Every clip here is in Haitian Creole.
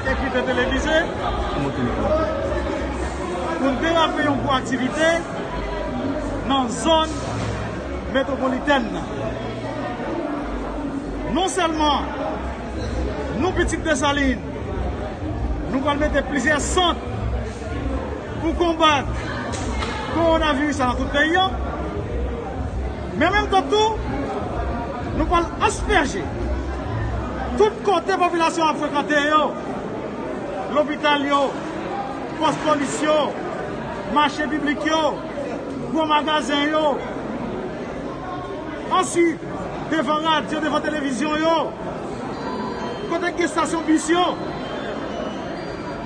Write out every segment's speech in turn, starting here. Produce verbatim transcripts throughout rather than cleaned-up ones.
Ekritan televize pou n derape yon gwo aktivite nan zòn metwopolitèn nan. Non sèlman nou, Pitit Desalin, nou pral mete plizyè sant pou konbat kowonaviris la nan tout peyi an. Men menm tan tou, nou pral aspèje tout kote popilasyon ap frekante yo, lopital yo, pòs polis yo, mache piblik yo, gwo magazen yo. Answit, devan radyo, devan televizyon yo, kote k gen estasyon bis yo,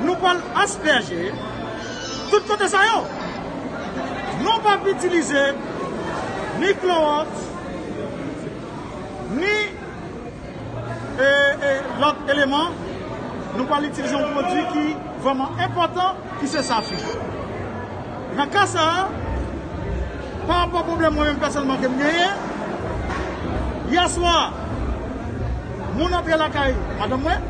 nou pral aspèje tout kote sa yo. Nou p ap itilize ni klowòks, ni e, e, lòt eleman, nou pral itilize yon pwodui ki vrèman enpòtan, ki se safi. Nan ka sa a, pa rapò pwoblèm mwen menm pèsonèlman ke m genyen, yè swa, moun antre lakay madanm mwen,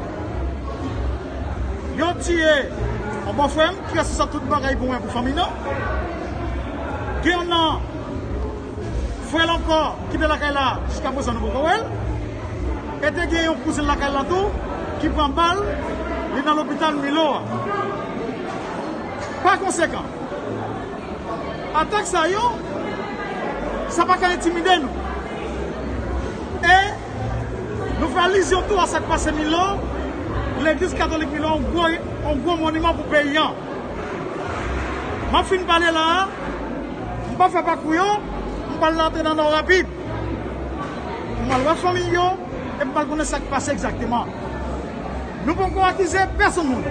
yo tiye yon bòfrè m ki responsab tout bagay pou mwen, pou fanmi nan. Gen yon nan frè l ankò ki te lakay la, jiskaprezan nou poko wè l. E te gen yon kouzen l lakay la tou ki pran bal, li nan lopital Milo a. Pa konsekan, atak sa yo, sa pa ka entimide nou. E nou fè alizyon tou a sa k pase Milo, legliz katolik Milo, yon gwo, yon gwo moniman pou peyi an. M ap fin pale la a, m pa fè pakou yo, m pral antre nan nò rapid. M al wè fanmi yo, e m pral konnen sa k pase egzakteman. Nou poko akize pèsonn moun.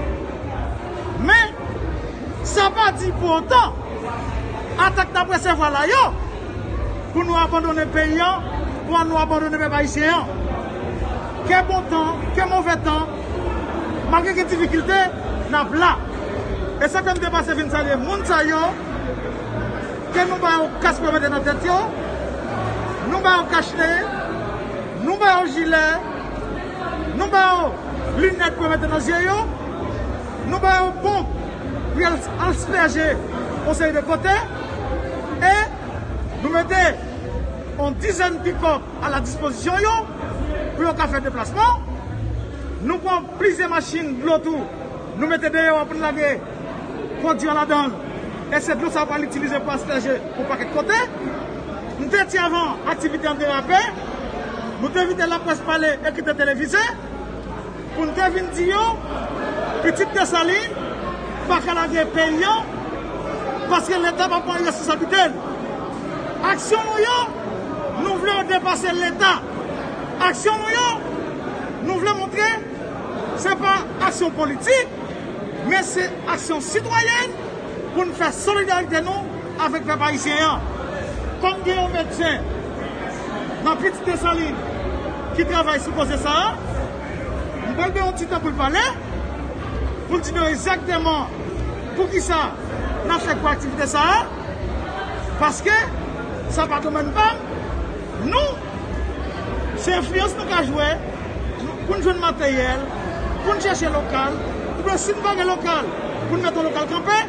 Men, sa pa di pou otan, atak n ap resevwa la yo, pou nou abandone peyi an, pou nou abandone pèp ayisyen an. Ke bon tan, ke move tan, malgre gen difikilte, n ap la. E sa fè m te pase vin salye moun sa yo, ke nou ba yo kas pou yo mete nan tèt yo, nou ba yo kach ne, nou ba yo jilè, nou ba yo linèt pou yo mete nan zye yo, nou ba yo ponp pou y al aspèje yon seri de kote, e nou mete yon dizèn pikòp a la dispozisyon yo pou yo ka fè deplasman. Nou pran plizyè machin dlo tou, nou mete deyò a pou n lage pwodui an ladan l. E se dlo sa yo pral itilize pou aspèje yon pakèt kote. M te di avan aktivite an derape, nou te envite laprès pale, ekritan televize, pou n te vin di yo, Pitit Desalin pa ka lage peyi an, paske Leta pa pran responsablite l. Aksyon nou yo, nou vle yo depase Leta. Aksyon nou yo, nou vle montre se pa aksyon politik, men se aksyon sitwayèn pou n fè solidarite nou avèk pèp ayisyen an. Kòm gen yon medsen nan Pitit Desalin ki travay sou koze sa a, m pral gen yon ti tan pou l pale, pou l di nou egzakteman poukisa n ap fè gwo aktivite sa a, paske sa pa domèn pa m. Nou, se enfliyans nou ka jwe pou n jwenn materyèl, pou n chèche lokal, oubyen si n pa gen lokal, pou n mete yon lokal kanpe,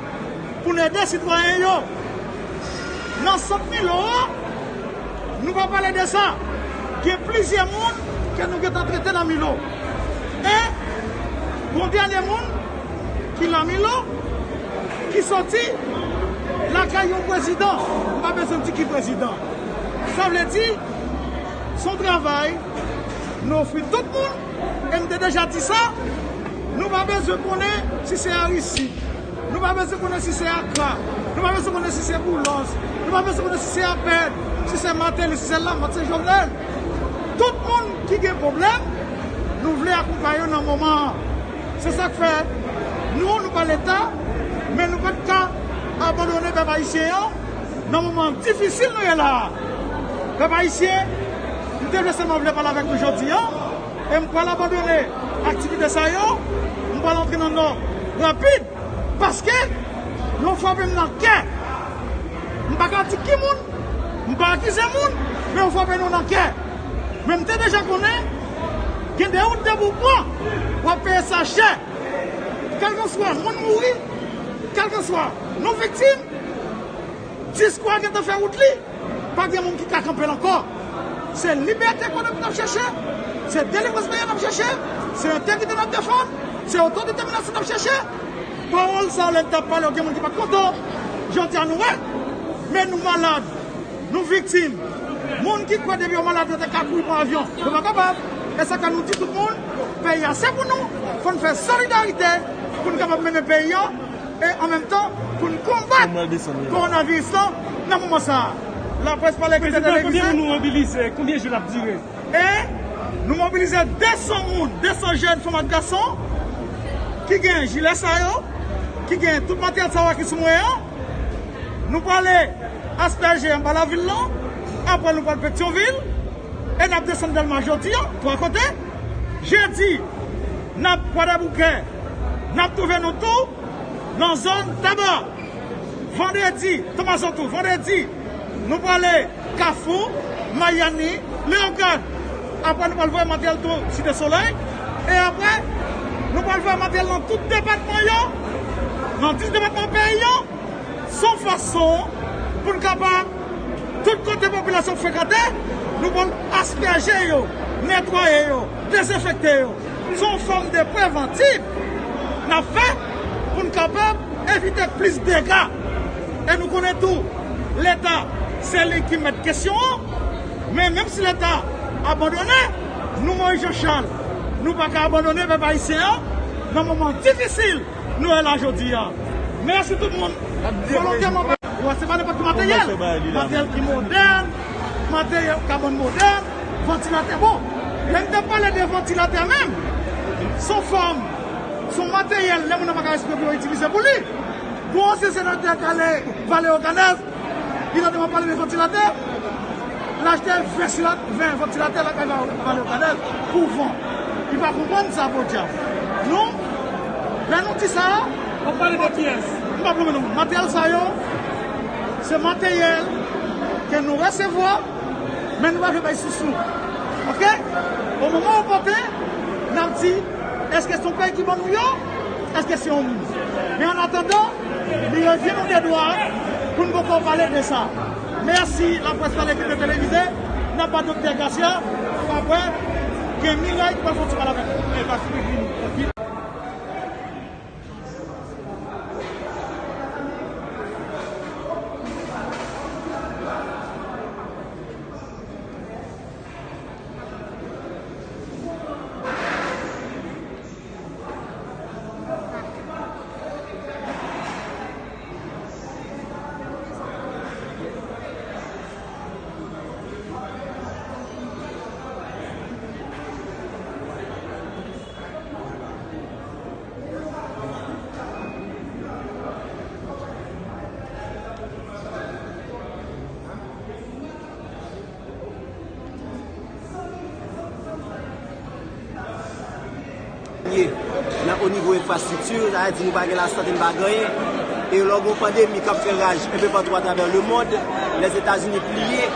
pou n ede sitwayen yo. Nan sant Milo a, nou pa pale de sa. Gen plizyè moun ke nou gentan trete nan Milo. E yon dènye moun ki nan Milo, ki soti lakay yon prezidan. M pa bezwen di ki prezidan. Sa vle di, se yon travay nou ofri tout moun, e m te deja di sa, nou pa bezwen konnen si se Aristide, nou pa bezwen konnen si se Akra, nou pa bezwen konnen si se Boulos, nou pa bezwen konnen si se Abed, si se Martelly, si se Lamothe, se Jovenel. Tout moun ki gen pwoblèm, nou vle akonpaye yo nan moman an. Se sa k fè nou, nou pa Leta, men nou pa t ka abandone pèp ayisyen an nan moman difisil nou ye la a. Pèp ayisyen, m te vle sèlman vle pale avèk nou jodi an, e m pral abandone aktivite sa yo, m pral antre nan nò rapid, paske yo frape m nan kè. M pa ka di ki moun, m pa akize moun, men yo frape nou nan kè. Men m te deja konnen, gen de wout de pou pran, w ap peye sa chè. Kèlkanswa moun mouri, kèlkanswa nou viktim, diskou a gentan fè wout li. Pa gen moun ki ka kanpe l ankò. Se libète ekonomik n ap chèche, se delivrans peyi a n ap chèche, se entegrite n ap defann, se otodetèminasyon n ap chèche. Pawòl sa yo, lè n t ap pale yo, gen moun ki pa t kontan. Jodi a nou wè, men nou malad, nou viktim. Moun ki kwè depi yo malad yo te ka kouri pran avyon, yo pa kapab. E sa k fè nou di tout moun, peyi a se pou nou, fò n fè solidarite pou n kapab mennen peyi a, e an menm tan pou n konbat kowonaviris lan nan moman sa a. Laprès pale ki te televize. Prezidan, konbyen moun nou mobilize? Konbyen jou l ap dire? E nou mobilize de san moun, de san jèn fanm ak gason ki gen jilè sa yo, ki gen tout materyèl sa yo ki sou mwen an. Nou prale aspèje anba lavil lan, apre nou pral Petyonvil, e n ap desann Dèlma jodi a, twa kote. Jedi, n ap Kwadèboukè, n ap twouve nou tou nan zòn Taba. Vandredi, Tomazo tou, vandredi, nou prale Kafou, Mayani, Leyogàn. Apre nou pral voye materyèl tou Site Solèy. E apre, nou pral voye materyèl nan tout depatman yo, nan dis depatman peyi yo. Se yon fason pou n kapab, tout kote popilasyon frekante, nou pral aspèje yo, netwaye yo, dezenfekte yo. Se yon fòm de prevantif n ap fè pou n kapab evite plis dega. E nou konnen tou, Leta, se li ki mèt kesyon an. Men menm si Leta abandone, nou, Moïse Jean Charles, nou pa ka abandone pèp ayisyen an nan moman difisil nou ye la jodi a. Mèsi tout moun. Volontèman, se pa nenpòt ki materyèl. Materyèl ki modèn, materyèl kabòn modèn, vantilatè. Bon, lè n te pale de vantilatè menm, se yon fòm, se yon materyèl lè moun nan pa ka respire pou yo itilize pou li. Bon, se senatè k ale Vale Okanèz, li tande m ap pale de vantilatè. L achte ven sila-, ven vantilatè lakay Vale Okanèz pou van. Li pa konprann sa, podyab. Nou, lè nou di sa, w ap pale de kiyès? M p ap nonmen non. Materyèl sa yo, se materyèl ke nou resevwa, men nou pa vle bay sousou. Oke? O moman opòten, n ap di, èske se yon peyi ki ban nou yo? Èske se yon moun? Men an atandan, li revyen nou de dwa pou n poko pale de sa. Mèsi, laprès pale ki te televize. N ap ba Doktè Garcia, apre, gen Miray ki pral fè yon ti pale avèk nou. E pa fini, vini. Nan o nivo enfrastrikti, sa vle di nou pa gen lasante, nou pa gen anyen. E lè w gen yon pandemi k ap fè raj enpe patou atravè lemonn, Lèzetazini pliye,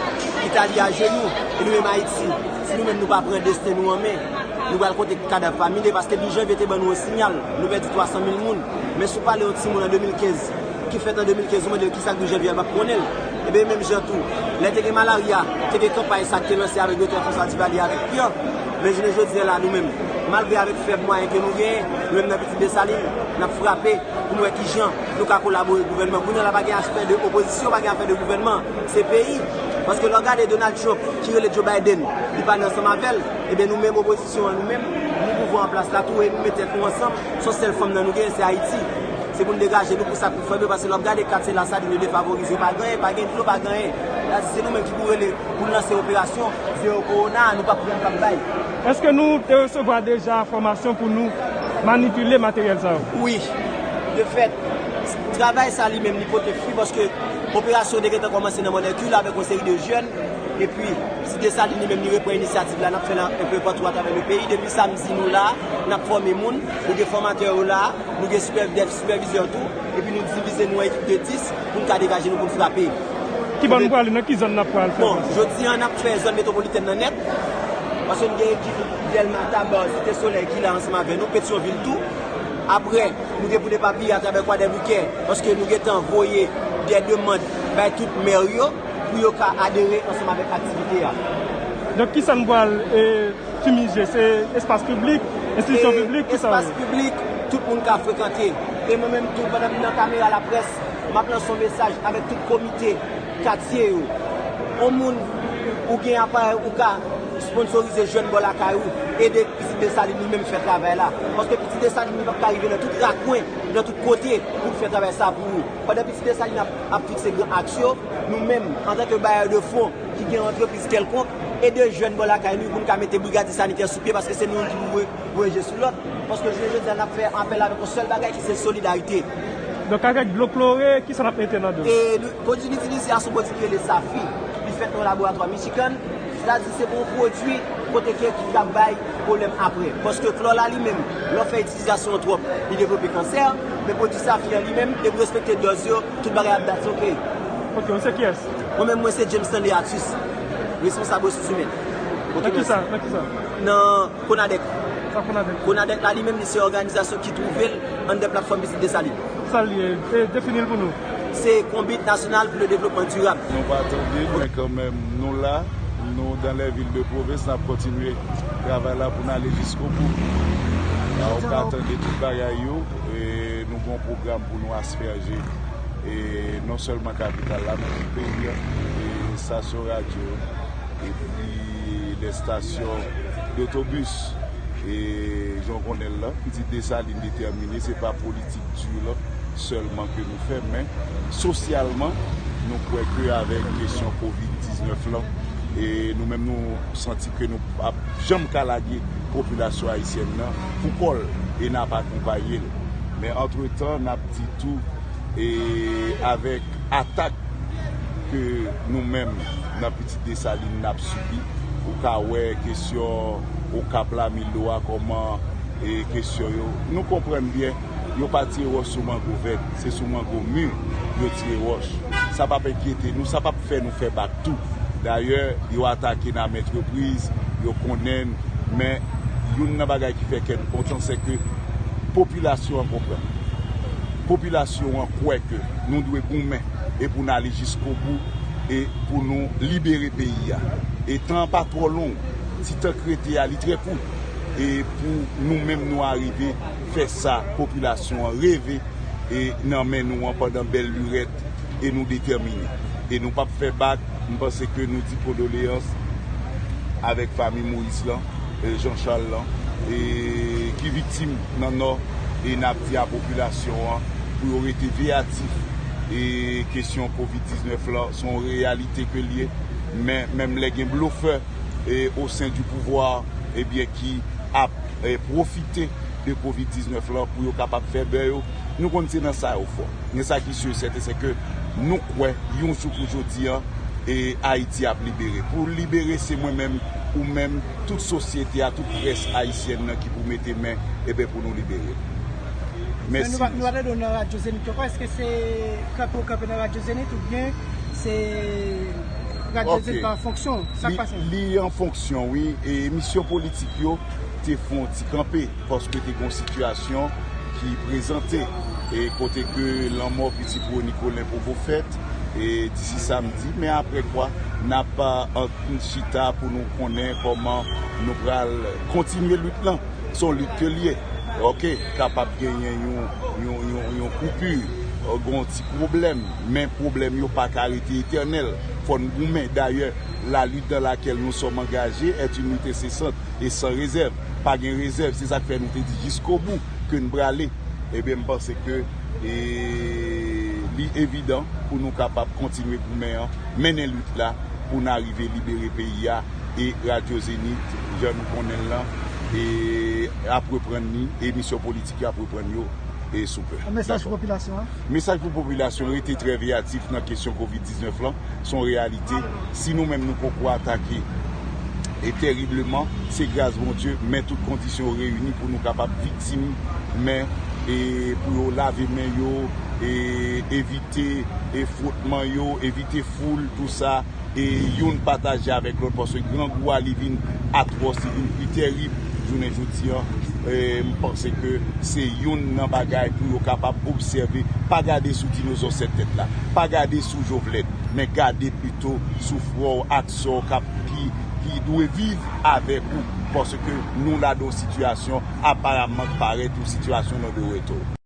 Itali ajenou, e nou menm Ayiti, si nou menm nou pa pran desten nou an men, nou pral kote kadav pa mile, paske douz janvye te ban nou yon siyal, nou pèdi twa san mil moun. Men si w pale yon timoun an de mil kenz, ki fèt an de mil kenz, ou mande l kisa k douz janvye a, l p ap konnen l. Ebyen, menm jan tou, lè te gen malarya, te gen kanpay sa k te lanse avèk Doktè François Duvalier avèk Pierre. Men jounen jodi a la, nou menm, malgre avèk fèb mwayen ke nou genyen, nou menm nan Pitit Desalin, n ap frape pou n wè kijan nou ka kolabore gouvènman. Kounye a la, pa gen aspè de opozisyon, pa gen afè de gouvènman, se peyi. Paske lè w gade Donald Trump, ki rele Joe Biden, li pale ansanm avè l, ebyen, nou menm opozisyon an, nou menm, nou pouvwa an plas la tou, e nou met tèt nou ansanm, se yon sèl fanm nan nou genyen, se Ayiti. Se pou n degaje nou pou sa k pou fèb yo, paske lè w ap gade katye Lasalin yo defavorize, yo pa gen anyen, pa gen dlo, pa gen anyen. Sa di se nou menm ki pou rele pou n lanse operasyon zewo kowona, nou p ap pran, n p ap bay. Èske nou te resevwa deja fòmasyon pou nou manipile materyèl sa yo? Wi. De fèt, travay sa li menm li pote fwi paske operasyon te gentan kòmanse nan Mòn Èkil avèk yon seri de jèn. Epi, si Desalin li menm li repran inisyativ la, n ap fè l enpe patou atravè le peyi. Depi samdi nou la, n ap fòme moun, nou gen fòmatè yo la, nou gen sipè-, dèf sipèvizè tou, epi nou divize nou an ekip de dis pou n ka degaje nou pou n frape. Ki bò nou prale, nan ki zòn n ap pral fè fòmasyon? Bon, jodi a, n ap fè zòn metwopolitèn nan nèt, paske nou gen ekip Dèlma, Taba, Site Solèy ki la ansanm avè nou, Petyonvil tou. Apre, nou gen pou depapye atravè Kwadèboukè, paske nou gentan voye de demann bay tout mè yo pou yo ka adere ansanm avèk aktivite a. Donk, kisa n pral, e, fimize? Se espas piblik, enstitisyon piblik, kisa? Espas piblik, tout moun ka frekante. E mwen menm tou, pandan m nan kamera laprès, m ap lanse yon mesaj avèk tout komite katye yo. Yon moun ou gen aparèy ou ka sponsorize jèn bò lakay ou, ede pitit Desalin li menm fè travay la. Paske pitit Desalin li p ap ka rive nan tout rakwen, nan tout kote pou l fè travay sa pou ou. Pandan pitit Desalin ap, ap fikse gran aks yo, nou menm, antanke bayè de fon ki gen yon antrepriz kèlkonk, ede jèn bò lakay nou pou n ka mete brigadi sanitè sou pye, paske se nou ki pou voye je sou lòt. Paske jounen jodi a, n ap fè apèl avèk yon sèl bagay ki se solidarite. Donk, avèk dlo klore, kisa n ap mete nan dlo? E pwodui n itilize a se yon pwodui ki rele Safi. Li fèt nan laboratwa Michigan. Sètadi se pou yon pwodui kote ke ki ka bay pwoblèm apre. Paske klò la li menm, lè w fè itilizasyon an twòp, li devlope kansè. Men pwodui Safi an li menm, depi w respekte dòz yo, tout bagay ap dat, se oke. Ok, ou se kiyès? Mwen menm, mwen se James Stanley Artus, responsab resous imèn. Ok, nan kisa? Nan kisa? Nan Konadèk. Sa Konadèk? Konadèk la li menm, li se òganizasyon ki twouve l anndan platfòm Pitit Desalin. Sa l ye? E, defini l pou nou. Se Konbit Nasyonal pou le Devlopman Dirab. Nou pa tande, men kanmenm, nou la, nou dans les villes de province, n ap kontinye travay la pou n ale jiskobou. La, ou ka tande tout bagay yo, e nou gen yon pwogram pou nou aspèje, e non sèlman kapital la, men tout peyi a, e estasyon radyo, epi lè estasyon dotobis. E jan w konnen l lan, Pitit Desalin detèmine, se pa politik di lan sèlman ke nou fè, men sosyalman, nou kwè ke avèk kesyon kovid diznèf lan, e nou menm nou santi ke nou p ap janm ka lage popilasyon ayisyèn nan pou kò l, e n ap akonpaye l. Men antretan, n ap di tou, e avèk atak ke nou menm nan Pitit Desalin n ap sibi, ou ka wè kesyon Okap la, Milo a, kòman, e kesyon yo. Nou konprann byen, yo pa tire wòch sou mango vèt, se sou mango mi yo tire wòch. Sa p ap enkyete nou, sa p ap fè nou fè bak tou. Dayè, yo atake n a maintes reprises, yo konnen n, men youn nan bagay ki fè kè n kontan, se ke popilasyon an konprann. Popilasyon an kwè ke nou dwe goumen e pou n ale jiskobou e pou nou libere peyi a. E tan an pa twò long, ti tan k rete a, li trè kout. E pou nou menm nou arive fè sa popilasyon an reve e nan men nou an pandan bèl lirèt, e nou detèmine. E nou p ap fè bak, m panse ke nou di kondoleyans avèk fanmi Moyiz lan, e Jean Charles lan, e ki viktim nan Nò, e n ap di a popilasyon an pou yo rete veyatif. E kesyon kovid diznèf lan, se yon reyalite ke l ye, men menm lè gen blofè, e o sen di pouvwa, ebyen ki ap, e pwofite de kovid diznèf lan pou yo kapab fè bè yo. Nou konn se nan sa yo fò. Men sa ki si e sèten, se ke nou kwè, yon jou kou jodi an, e Ayiti ap libere. Pou libere, se mwen menm, ou menm, tout sosyete a, tout près ayisyèn nan ki pou mete men, ebyen, pou nou libere. Mèsi. Men nou pa, nou pa tande w nan Radyo Zenith ankò. Èske se kanpe w kanpe nan Radyo Zenith oubyen se Radyo Zenith pa an fonksyon? Sa k pase? Li an fonksyon, wi. E misyon politik yo te fè yon ti kanpe, paske te gen yon sitiyasyon ki prezante, e kote ke lanmò pitit Rony Colin poko fèt, e disi samdi, men apre kwa, n ap, a, chita pou nou konnen kòman nou pral kontinye lit lan. Se yon lit ke l ye. Oke, kapab genyen yon, yon, yon, yon koupi, e, gen yon ti pwoblèm, men pwoblèm yo pa ka rete etènèl. Fò n goumen. Dayè, la lutte dans laquelle nous sommes engagés est une lutte incessante et sans réserve. Pa gen rezèv, se sa k fè nou te di jiskobou ke n prale. Ebyen, m panse ke, e, li evidan pou nou kapab kontinye goumen an, mennen lit la pou n arive libere peyi a, e Radyo Zenith, jan nou konnen l lan, e ap reprann li, e misyon politik yo ap reprann yo, e sou pè. Yon mesaj pou popilasyon an? Mesaj pou popilasyon, rete trè veyatif nan kesyon kovid diznèf lan. Se yon reyalite. Si nou menm nou poko atake, e teribleman, se gras Bondye, men tout kondisyon yo reyini pou nou kapab viktim, men, e pou yo lave men yo, e evite, e fwotman yo, evite foul, tou sa, e youn pataje avèk lòt, paske grangou a li vin atwòs, li vin pi terib, Jounen jodi an, e, m panse ke se youn nan bagay pou yo kapab obsève. Pa gade sou dinozò sèt tèt la, pa gade sou Jovenel, men gade pito sou frè w ak sè w k ap, ki, ki dwe viv avèk ou, paske nou ladan yon sitiyasyon aparamman k parèt yon sitiyasyon nan de reto.